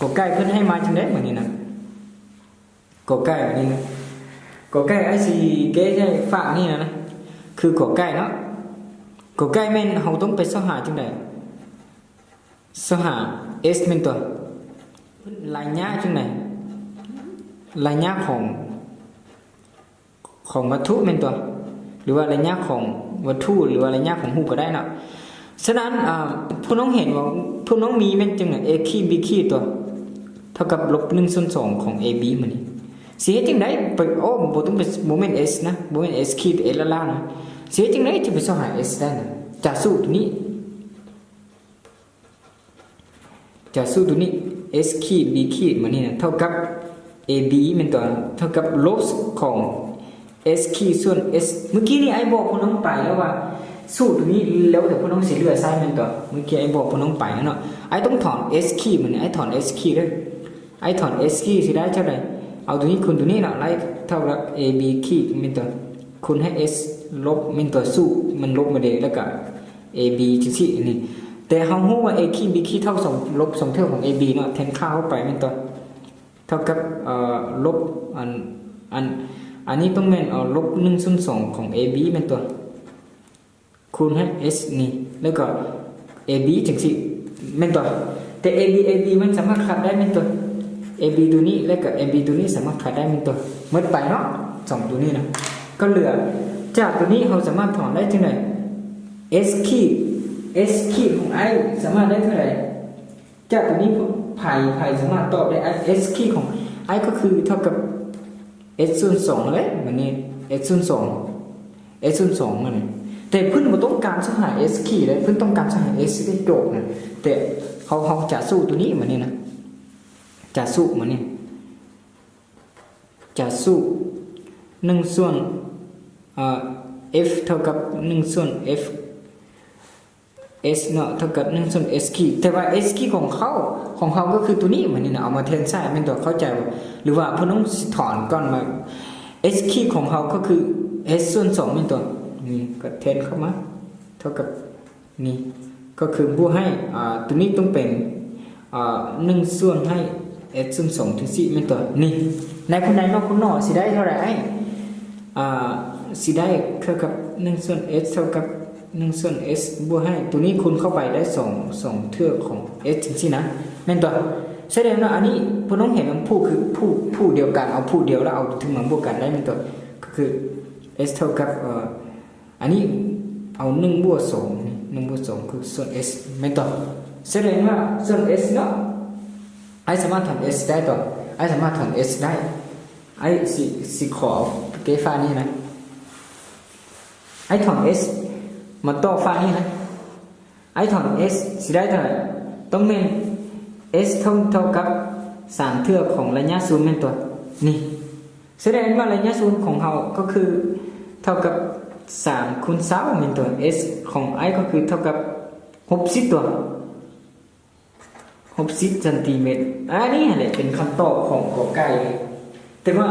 ກ ໄກ່ ເພິ່ນໃຫ້ມາຈັ່ງໃດ ບາດນີ້ນະ ກ ໄກ່ ບາດນີ້ນະ ກ ໄກ່ ອ້າຍຊິແກ້ໃຫ້ຝາກນີ້ນະ ຄື ກ ໄກ່ ເນາະ ກ ໄກ່ ແມ່ນເຮົາຕ້ອງໄປຊອກຫາຈັ່ງໃດ ຊອກຫາ ເອັສ ແມ່ນຕົວະ ໄລຍະຈັ່ງໃດ ໄລຍະຂອງ ຂອງວັດຖຸແມ່ນຕົວະ ຫຼືວ່າໄລຍະຂອງວັດຖຸ ຫຼືວ່າໄລຍະຂອງຮູບກໍໄດ້ເນາະ ສະນັ້ນ ອາ ພວກນ້ອງເຫັນວ່າ ພວກນ້ອງມີແມ່ນຈັ່ງໃດ ເອຂີດບີຂີດຕົວະ ເທົ່າກັບລົບໜຶ່ງສ່ວນສອງຂອງເອບີ ມື້ນີ້ ຊິເຮັດຈັ່ງໃດໄປ ໂອ້ ບໍ່ຕ້ອງໄປ ບໍ່ແມ່ນ ເອັສ ນະ ບໍ່ແມ່ນ ເອັສຂີດ ເອັສລ້ານໆ ນະ ຊິເຮັດຈັ່ງໃດຈະໄປຊອກຫາ ເອັສ ໄດ້ນະ ຈາກສູດນີ້ ຈາກສູດໂຕນີ້ ເອັສຂີດບີຂີດ ບາດນີ້ນະ ເທົ່າກັບເອບີ ແມ່ນຕົວະ ເທົ່າກັບລົບຂອງ ເອັສຂີດ ສ່ວນ ເອັສ ມື້ກີ້ນີ້ອ້າຍບອກພວກນ້ອງໄປແລ້ວວ່າ ສູດໂຕນີ້ແລ້ວແຕ່ພວກນ້ອງຊິເລືອກໃຊ້ແມ່ນຕົວະ ມື້ກີ້ອ້າຍບອກພວກນ້ອງໄປແລ້ວເນາະ ອ້າຍຕ້ອງຖອນ ເອັສຂີດ ບາດນີ້ ອ້າຍຖອນ ເອັສຂີດ ເດີ ອ້າຍຖອນ ເອັສຂີດ ຊິໄດ້ເທົ່າໃດ ເອົາໂຕນີ້ຄູນໂຕນີ້ເນາະ ໄລ່ເທົ່າກັບເອບີຂີດ ແມ່ນຕົວະ ຄູນໃຫ້ ເອັສ ລົບ ແມ່ນຕົວະ ສູດມັນລົບມາເດ ແລ້ວກະ ເອບີ ຈັ່ງຊີ້ນີ້ ແຕ່ເຮົາຮູ້ວ່າ ເອຂີດບີຂີດ ເທົ່າສອງ ລົບສອງເທື່ອຂອງເອບີເນາະ ແທນຄ່າເຂົ້າໄປແມ່ນຕົວະ ເທົ່າກັບ ເອີ ລົບ ອັນ ອັນ ອັນນີ້ຕ້ອງແມ່ນ ເອົາລົບໜຶ່ງສ່ວນສອງຂອງເອບີແມ່ນຕົວະ ຄູນໃຫ້ ເອັສ ນີ້ ແລ້ວກໍ ເອບີ ຈັ່ງຊີ້ແມ່ນຕົວະ ແຕ່ ເອບີ ເອບີ ມັນສາມາດຂັດໄດ້ແມ່ນຕົວະ ເອບີ ໂຕນີ້ ແລ້ວກໍ ເອບີ ໂຕນີ້ສາມາດຂັດໄດ້ແມ່ນຕົວະ ໝົດໄປເນາະ ສອງໂຕນີ້ນະ ກໍເຫຼືອ ຈາກໂຕນີ້ເຮົາສາມາດຖອນໄດ້ຈັ່ງໃດ ເອັສຂີດ ເອັສຂີດຂອງອ້າຍສາມາດໄດ້ເທົ່າໃດ ຈາກໂຕນີ້ ໃຜ ໃຜສາມາດຕອບໄດ້? ອາ S ຂີດຂອງ I ກໍຄືເທົ່າກັບ S ສ່ວນສອງນັ້ນແຫຼະ ບາດນີ້ S ສ່ວນສອງ S ສ່ວນສອງນັ້ນແຫຼະ. ແຕ່ເພິ່ນບໍ່ຕ້ອງການຊອກຫາ S ຂີດເດ້ ເພິ່ນຕ້ອງການຊອກຫາ S ໄດ້ໂຈດນະ. ແຕ່ເຮົາ ເຮົາຈະສູ້ໂຕນີ້ ບາດນີ້ນະ ຈະສູ້ ບາດນີ້ ຈະສູ້ ໜຶ່ງສ່ວນ ເອີ F ເທົ່າກັບ ໜຶ່ງສ່ວນ F S ເນາະ ເທົ່າກັບ ໜຶ່ງສ່ວນ S ຂີດ. ແຕ່ວ່າ S ຂີດຂອງເຂົາ ຂອງເຮົາກໍຄືໂຕນີ້ ບາດນີ້ນະ ເອົາມາແທນໃສ່ແມ່ນຕົວະ ເຂົ້າໃຈບໍ່? ຫຼືວ່າເພິ່ນຕ້ອງຊິຖອນກ່ອນວ່າ S ຂີດຂອງເຮົາກໍຄື S ສ່ວນສອງແມ່ນຕົວະ. ນີ້ກໍແທນເຂົ້າມາ ເທົ່າກັບ ນີ້ກໍຄືບວກໃຫ້ ອາ ໂຕນີ້ຕ້ອງເປັນ ອາ ໜຶ່ງສ່ວນໃຫ້ S ສ່ວນສອງ ຈັ່ງຊີ້ແມ່ນຕົວະ. ນີ້ ນາຍຄົນໃດເນາະ ຄຸນໜໍ ຊິໄດ້ເທົ່າໃດ? ອາ ຊິໄດ້ເທົ່າກັບ ໜຶ່ງສ່ວນ S ເທົ່າກັບ ໜຶ່ງສ່ວນ S ບວກໃຫ້ ໂຕນີ້ຄູນເຂົ້າໄປໄດ້ສອງ ສອງເທື່ອຂອງ S ຈັ່ງຊີ້ນະ ແມ່ນຕົວະ. ສະແດງວ່າອັນນີ້ເພິ່ນຕ້ອງເຫັນວ່າຜູກຄືຜູກ ຜູກດຽວກັນ ເອົາຜູກດຽວແລ້ວເອົາເທິງມາບວກກັນໄດ້ແມ່ນຕົວະ. ກໍຄື S ເທົ່າກັບ ເອີ ອັນນີ້ເອົາໜຶ່ງບວກສອງ ນີ້ ໜຶ່ງບວກສອງຄືສ່ວນ S ແມ່ນຕົວະ. ສະແດງວ່າສ່ວນ S ເນາະ ອ້າຍສາມາດຖອນ S ໄດ້ຕົວະ ອ້າຍສາມາດຖອນ S ໄດ້. ອ້າຍຊິ ຊິຂໍເອົາເກຟານີ້ນະ ອ້າຍຖອນ S ມາຕໍ່ຟານີ້ນະ ອ້າຍຖອນ S ຊິໄດ້ເທົ່າໃດ? ຕ້ອງແມ່ນ S ເທົ່າ ເທົ່າກັບສາມເທື່ອຂອງໄລຍະສູນແມ່ນຕົວະ. ນີ້ ສະແດງວ່າໄລຍະສູນຂອງເຮົາກໍຄືເທົ່າກັບສາມຄູນຊາວແມ່ນຕົວະ. S ຂອງອ້າຍກໍຄືເທົ່າກັບຫົກສິບຕົວະ ຫົກສິບຊັນຕີແມັດ. ອັນນີ້ຫັ້ນແຫຼະເປັນຄຳຕອບຂອງ ກ ໄກ່. ແຕ່ວ່າ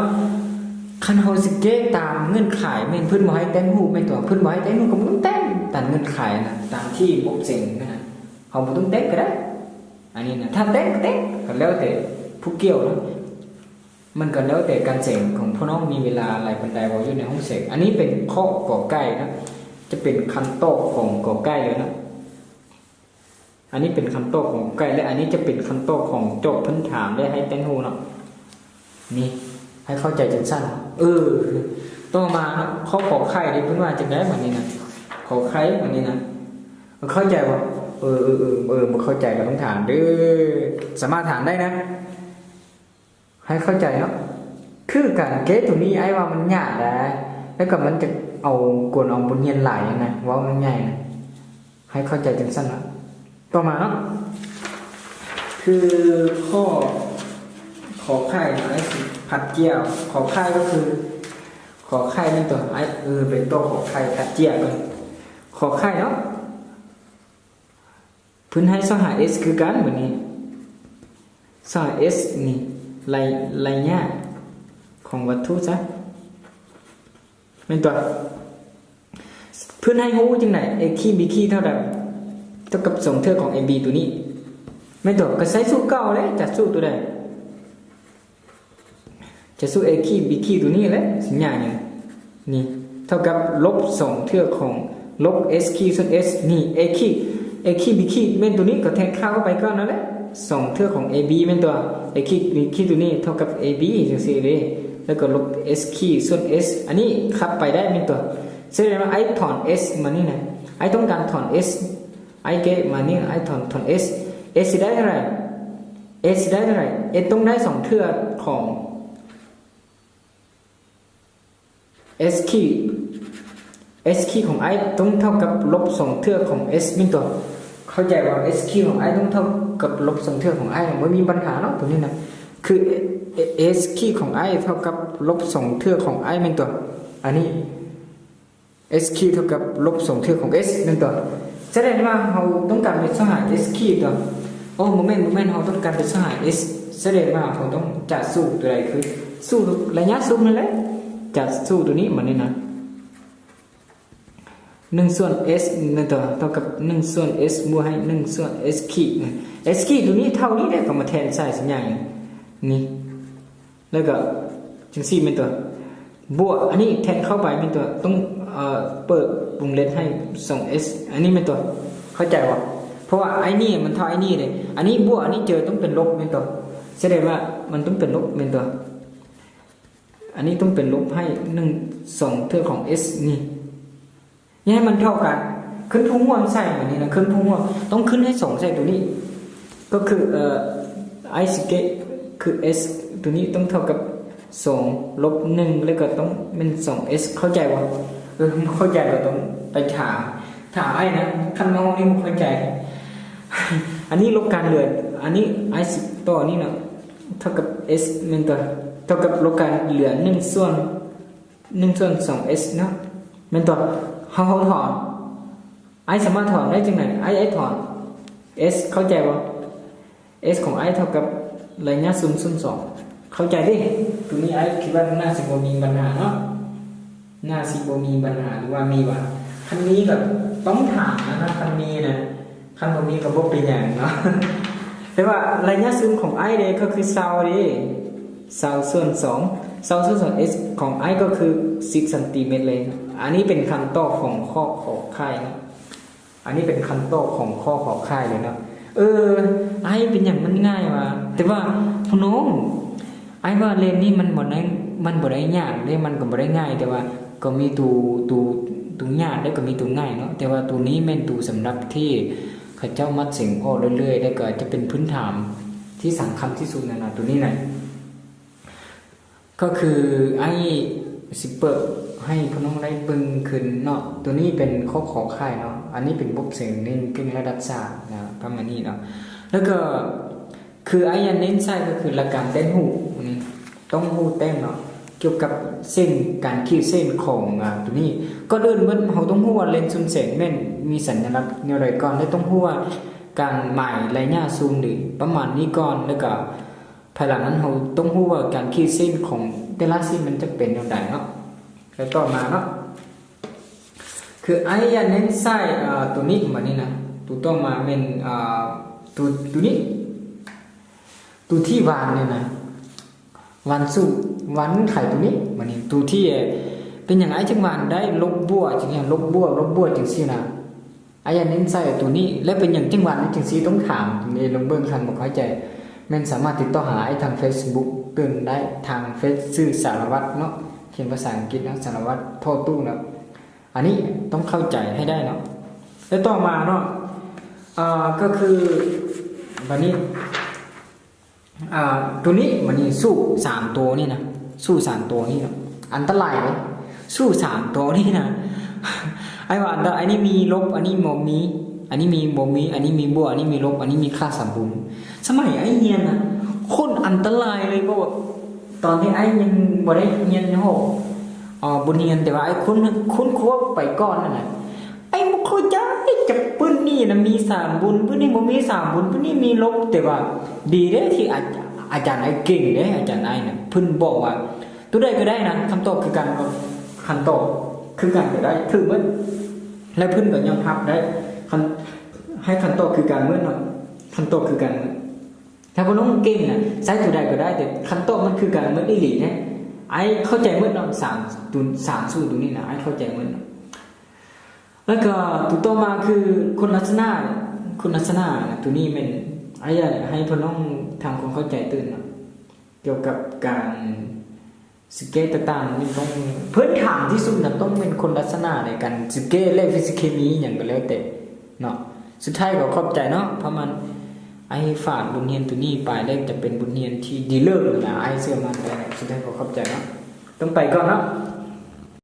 ຄັນເຮົາຊິແກ້ຕາມເງື່ອນໄຂ ແມ່ນເພິ່ນບໍ່ໃຫ້ແຕ່ງຮູບແມ່ນຕົວະ ເພິ່ນບໍ່ໃຫ້ແຕ່ງຮູບກໍບໍ່ຕ້ອງແຕ່ງຕາມເງື່ອນໄຂນະ ຕາມທີ່ບົດເສັງນະ ເຮົາບໍ່ຕ້ອງແຕ່ງກໍໄດ້. ອັນນີ້ນະ ຖ້າແຕ່ງກໍແຕ່ງ ກໍແລ້ວແຕ່ຜູ້ກ່ຽວເນາະ ມັນກໍແລ້ວແຕ່ການເສັງຂອງພວກນ້ອງມີເວລາຫຼາຍປານໃດ ເວົ້າຢູ່ໃນຫ້ອງເສັງ. ອັນນີ້ເປັນຂໍ້ ກ ໄກ່ນະ ຈະເປັນຄຳຕອບຂອງ ກ ໄກ່ເລີຍນະ. ອັນນີ້ເປັນຄຳຕອບຂອງ ກ ໄກ່ ແລະ ອັນນີ້ຈະເປັນຄຳຕອບຂອງໂຈດເພິ່ນຖາມ ແລະ ໃຫ້ແຕ່ງຮູບເນາະ. ນີ້ ໃຫ້ເຂົ້າໃຈຈັ່ງຊັ້ນ. ເອີ ຕໍ່ມາເນາະ ຂໍ້ ຂໍໄຂ່ ເດ້ ເພິ່ນວ່າຈັ່ງໃດບາດນີ້ນະ? ຂໍໄຂ່ ບາດນີ້ນະ ເຂົ້າໃຈບໍ່? ເອີ ເອີ ເອີ ເອີ ບໍ່ເຂົ້າໃຈກໍຕ້ອງຖາມເດີ້ ສາມາດຖາມໄດ້ນະ ໃຫ້ເຂົ້າໃຈເນາະ. ຄືການແກ້ຕົວນີ້ ອ້າຍວ່າມັນຍາກໄດ໋ ແລ້ວກໍມັນຈະເອົາ ກວນເອົາບົດຮຽນຫຼາຍນະ ເວົ້າງ່າຍໆນະ ໃຫ້ເຂົ້າໃຈຈັ່ງຊັ້ນນະ. ຕໍ່ມາເນາະ ຄືຂໍ້ ຂໍໄຂ່ ອ້າຍຊິຜັດກ້ຽວ ຂໍໄຂ່ກໍຄື ຂໍໄຂ່ແມ່ນຕົວະ ອ້າຍ ເອີ ເປັນໂຕຂໍໄຂ່ ຜັດກ້ຽວເບິ່ງ ຂໍໄຂ່ເນາະ. ເພິ່ນໃຫ້ຊອກຫາ S ຄືກັນ ບາດນີ້ ຊອກຫາ S ນີ້ ໄລ ໄລຍະຂອງວັດຖຸຊະ ແມ່ນຕົວະ. ເພິ່ນໃຫ້ຮູ້ຈັ່ງໃດ? A ຂີດ B ຂີດເທົ່າໃດ? ເທົ່າກັບສອງເທື່ອຂອງ AB ໂຕນີ້ ແມ່ນຕົວະ. ກໍໃຊ້ສູດເກົ່າແຫຼະ ຈະສູ້ໂຕໃດ? ຈະສູ້ A ຂີດ B ຂີດ ໂຕນີ້ແຫຼະ ສັນຍາຫຍັງ? ນີ້ ເທົ່າກັບລົບສອງເທື່ອຂອງລົບ S ຂີດ ສ່ວນ S ນີ້ A ຂີດ A ຂີດ B ຂີດ ແມ່ນໂຕນີ້ ກໍແທນຄ່າເຂົ້າໄປກ່ອນນັ້ນແຫຼະ ສອງເທື່ອຂອງ AB ແມ່ນຕົວະ. A ຂີດ B ຂີດ ໂຕນີ້ເທົ່າກັບ AB ຈັ່ງຊີ້ເດ້ ແລ້ວກໍລົບ S ຂີດ ສ່ວນ S ອັນນີ້ຂັບໄປໄດ້ແມ່ນຕົວະ. ສະແດງວ່າ ອ້າຍຖອນ S ມານີ້ນະ ອ້າຍຕ້ອງການຖອນ S ອ້າຍແກ້ມານີ້ ອ້າຍຖອນ ຖອນ S S ຊິໄດ້ເທົ່າໃດ? S ຊິໄດ້ເທົ່າໃດ? S ຕ້ອງໄດ້ສອງເທື່ອຂອງ S ຂີດ S ຂີດຂອງອ້າຍຕ້ອງເທົ່າກັບລົບສອງເທື່ອຂອງ S ແມ່ນຕົວະ. ເຂົ້າໃຈບໍ່? S ຂີດຂອງອ້າຍຕ້ອງເທົ່າກັບລົບສອງເທື່ອຂອງອ້າຍ ບໍ່ມີບັນຫາເນາະ ໂຕນີ້ນະ ຄື S ຂີດຂອງອ້າຍເທົ່າກັບລົບສອງເທື່ອຂອງອ້າຍແມ່ນຕົວະ. ອັນນີ້ S ຂີດເທົ່າກັບລົບສອງເທື່ອຂອງ S ແມ່ນຕົວະ. ສະແດງວ່າເຮົາຕ້ອງການໄປຊອກຫາ S ຂີດຕົວະ. ໂອ້ ບໍ່ແມ່ນ ບໍ່ແມ່ນ ເຮົາຕ້ອງການໄປຊອກຫາ S ສະແດງວ່າເຮົາຕ້ອງຈະສູ້ໂຕໃດ? ຄືສູ້ໄລຍະສູນນັ້ນແຫຼະ ຈະສູ້ໂຕນີ້ ບາດນີ້ນະ ໜຶ່ງສ່ວນ S ແມ່ນຕົວະ ເທົ່າກັບໜຶ່ງສ່ວນ S ບວກໃຫ້ໜຶ່ງສ່ວນ S ຂີດ S ຂີດໂຕນີ້ເທົ່ານີ້ແຫຼະ ກໍມາແທນໃສ່ສັນຍານີ້ ແລ້ວກໍຈັ່ງຊີ້ແມ່ນຕົວະ ບວກອັນນີ້ແທນເຂົ້າໄປແມ່ນຕົວະ ຕ້ອງ ເອີ ເປີດວົງເລັບໃຫ້ສອງ S ອັນນີ້ແມ່ນຕົວະ. ເຂົ້າໃຈບໍ່? ເພາະວ່າໄອ້ນີ້ມັນເທົ່າໄອ້ນີ້ເດ້ ອັນນີ້ບວກ ອັນນີ້ເຈີຕ້ອງເປັນລົບແມ່ນຕົວະ. ສະແດງວ່າມັນຕ້ອງເປັນລົບແມ່ນຕົວະ. ອັນນີ້ຕ້ອງເປັນລົບໃຫ້ໜຶ່ງ ສອງເທື່ອຂອງ S ນີ້ ຢ່າໃຫ້ມັນເທົ່າກັນ ຂຶ້ນພູມຮ່ວມໃສ່ ບາດນີ້ນະ ຂຶ້ນພູມຮ່ວມ ຕ້ອງຂຶ້ນໃຫ້ສອງໃສ່ໂຕນີ້ ກໍຄື ເອີ I square ຄື S ໂຕນີ້ຕ້ອງເທົ່າກັບສອງລົບໜຶ່ງ ແລ້ວກໍຕ້ອງແມ່ນສອງ S ເຂົ້າໃຈບໍ່? ເອີ ເຂົ້າໃຈກໍຕ້ອງໄປຖາມ ຖາມອ້າຍນະ ຄັນມາຮອດນີ້ບໍ່ເຂົ້າໃຈ. ອັນນີ້ລົບການເຫຼືອ ອັນນີ້ I ສິບຕໍ່ນີ້ເນາະ ເທົ່າກັບ S ແມ່ນຕົວະ ເທົ່າກັບລົບການເຫຼືອໜຶ່ງສ່ວນ ໜຶ່ງສ່ວນສອງ S ເນາະ ແມ່ນຕົວະ. ເຮົາ ເຮົາຖອນ ອ້າຍສາມາດຖອນໄດ້ຈັ່ງໃດ? ອ້າຍ ອ້າຍຖອນ S ເຂົ້າໃຈບໍ່? S ຂອງອ້າຍເທົ່າກັບໄລຍະຊູມສ່ວນສອງ ເຂົ້າໃຈເດ້. ໂຕນີ້ອ້າຍຄິດວ່າໜ້າຊິບໍ່ມີບັນຫາເນາະ ໜ້າຊິບໍ່ມີບັນຫາ ຫຼືວ່າມີຫວາ? ຄັນມີກໍຕ້ອງຖາມນະ ຄັນມີນະ ຄັນບໍ່ມີກໍບໍ່ເປັນຫຍັງເນາະ. ແຕ່ວ່າໄລຍະຊູມຂອງອ້າຍເດ້ ກໍຄືຊາວເດ້ ຊາວສ່ວນສອງ ຊາວສ່ວນສອງ S ຂອງອ້າຍກໍຄືສິບຊັນຕີແມັດເລີຍ. ອັນນີ້ເປັນຄຳຕອບຂອງຂໍ້ຂໍໄຂ່ເນາະ ອັນນີ້ເປັນຄຳຕອບຂອງຂໍ້ຂໍໄຂ່ເລີຍເນາະ. ເອີ ອ້າຍ ເປັນຫຍັງມັນງ່າຍຫວາ? ແຕ່ວ່າພີ່ນ້ອງ ອ້າຍວ່າເລນນີ້ມັນບໍ່ໄດ້ ມັນບໍ່ໄດ້ຍາກເດ້ ມັນກໍບໍ່ໄດ້ງ່າຍ ແຕ່ວ່າກໍມີໂຕ ໂຕ ໂຕຍາກ ແລ້ວກໍມີໂຕງ່າຍເນາະ. ແຕ່ວ່າໂຕນີ້ແມ່ນໂຕສຳລັບທີ່ເຂົາເຈົ້າມັດເສັງອອກເລື້ອຍໆ ແລ້ວກໍຈະເປັນພື້ນຖານທີ່ສຳຄັນທີ່ສຸດນັ້ນນະ ໂຕນີ້ນະ. ກໍຄືອ້າຍຊິເປີດໃຫ້ພີ່ນ້ອງໄດ້ເບິ່ງຂຶ້ນເນາະ. ໂຕນີ້ເປັນຂໍ້ຂໍໄຂ່ເນາະ ອັນນີ້ເປັນບົດເສັງໜຶ່ງເກັ່ງລະດັບສາມນະ ປະມານນີ້ເນາະ. ແລ້ວກໍຄືອ້າຍຢາກເນັ້ນໃສ່ກໍຄືຫຼັກການແຕ້ມຮູບນີ້ ຕ້ອງຮູ້ແຕ້ມເນາະ ກ່ຽວກັບເສັ້ນ ການຂີດເສັ້ນຂອງ ອາ ໂຕນີ້. ກ່ອນອື່ນໝົດເຮົາຕ້ອງຮູ້ວ່າເລນຊູມແສງແມ່ນມີສັນຍາລັກແນວໃດກ່ອນ ແລະ ຕ້ອງຮູ້ວ່າການໝາຍໄລຍະຊູມນີ້ປະມານນີ້ກ່ອນ ແລ້ວກໍ ພາຍຫຼັງນັ້ນເຮົາຕ້ອງຮູ້ວ່າການຂີດເສັ້ນຂອງແຕ່ລະເສັ້ນມັນຈະເປັນແນວໃດເນາະ. ແລ້ວຕໍ່ມາເນາະ ຄືອ້າຍຢາກເນັ້ນໃສ່ ເອີ ໂຕນີ້ ບາດນີ້ນະ ໂຕຕໍ່ມາແມ່ນ ເອີ ໂຕ ໂຕນີ້ ໂຕທີ່ຫວານນີ້ນະ ຫວານສູງ ຫວານໄຂໂຕນີ້ ບາດນີ້ໂຕທີ່ ເປັນຫຍັງອ້າຍຈຶ່ງຫວານໄດ້ ລົບບວກຈັ່ງຊີ້ ລົບບວກ ລົບບວກຈັ່ງຊີ້ນະ. ອ້າຍຢາກເນັ້ນໃສ່ໂຕນີ້ ແລະ ເປັນຫຍັງຈຶ່ງຫວານຈັ່ງຊີ້ ຕ້ອງຖາມເດ້ ລອງເບິ່ງ ຄັນບໍ່ເຂົ້າໃຈ ແມ່ນສາມາດຕິດຕໍ່ຫາອ້າຍທາງເຟສບຸກຕື່ມໄດ້ ທາງເຟສຊື່ສາລະວັດເນາະ ຂຽນພາສາອັງກິດເນາະ ສາລະວັດທໍ່ຕູ້ເນາະ. ອັນນີ້ຕ້ອງເຂົ້າໃຈໃຫ້ໄດ້ເນາະ. ແລ້ວຕໍ່ມາເນາະ ເອີ ກໍຄື ບາດນີ້ ອ່າ ໂຕນີ້ ບາດນີ້ ສູ້ສາມໂຕນີ້ນະ ສູ້ສາມໂຕນີ້ນະ ອັນຕະລາຍເດ້ ສູ້ສາມໂຕນີ້ນະ. ອ້າຍວ່າອັນຕະລາຍ ອັນນີ້ມີລົບ ອັນນີ້ບໍ່ມີ ອັນນີ້ມີ ບໍ່ມີ ອັນນີ້ມີບວກ ອັນນີ້ມີລົບ ອັນນີ້ມີຄ່າສຳບູນ. ສະໄໝອ້າຍຮຽນນະ ໂຄດອັນຕະລາຍເລີຍ ເພາະວ່າຕອນທີ່ອ້າຍຍັງບໍ່ໄດ້ຮຽນຮອດ ເອີ ບົດຮຽນ ແຕ່ວ່າອ້າຍຄົ້ນ ຄົ້ນຄວ້າໄປກ່ອນນັ້ນນະ ອ້າຍບໍ່ເຂົ້າໃຈ ຈັກປຶ້ມນີ້ນະມີສາມບຸນ ປຶ້ມນີ້ບໍ່ມີສາມບຸນ ປຶ້ມນີ້ມີລົບ. ແຕ່ວ່າດີເດ້ທີ່ອາ ອາຈານອ້າຍເກັ່ງເດ້ ອາຈານອ້າຍນະ ເພິ່ນບອກວ່າໂຕໃດກໍໄດ້ນະ ຄຳຕອບຄືກັນ ຄຳຕອບຄືກັນກໍໄດ້ ຖືກໝົດ ແລະ ເພິ່ນກໍຍອມຮັບໄດ້ ຄັນ ໃຫ້ຄຳຕອບຄືກັນໝົດເນາະ ຄຳຕອບຄືກັນໝົດ. ຖ້າບໍ່ນ້ອງເກັ່ງນະ ໃຊ້ໂຕໃດກໍໄດ້ ແຕ່ຄຳຕອບມັນຄືກັນໝົດອີ່ຫຼີເດ້. ອ້າຍເຂົ້າໃຈໝົດເນາະ ສາມໂຕ ສາມສູດໂຕນີ້ນະ ອ້າຍເຂົ້າໃຈໝົດເນາະ. ແລ້ວກໍໂຕຕໍ່ມາຄືຄຸນລັກສະນະ ຄຸນລັກສະນະ ໂຕນີ້ແມ່ນອ້າຍຢາກໃຫ້ພໍ່ນ້ອງທຳຄວາມເຂົ້າໃຈຕື່ມເນາະ ກ່ຽວກັບການສະເກດຕ່າງໆ ນີ້ຕ້ອງ ພື້ນຖານທີ່ສຸດນະ ຕ້ອງແມ່ນຄຸນລັກສະນະໃນການສະເກດ ແລະ ຟີຊິກເຄມີຫຍັງກໍແລ້ວແຕ່ເນາະ. ສຸດທ້າຍກໍຂອບໃຈເນາະ ເພາະມັນ ອ້າຍຝາກບົດຮຽນໂຕນີ້ໄປ ແລະ ຈະເປັນບົດຮຽນທີ່ດີເລີດນະ ອ້າຍເຊື່ອໝັ້ນໄດ້. ສຸດທ້າຍກໍຂອບໃຈເນາະ ຕ້ອງໄປກ່ອນເນາະ.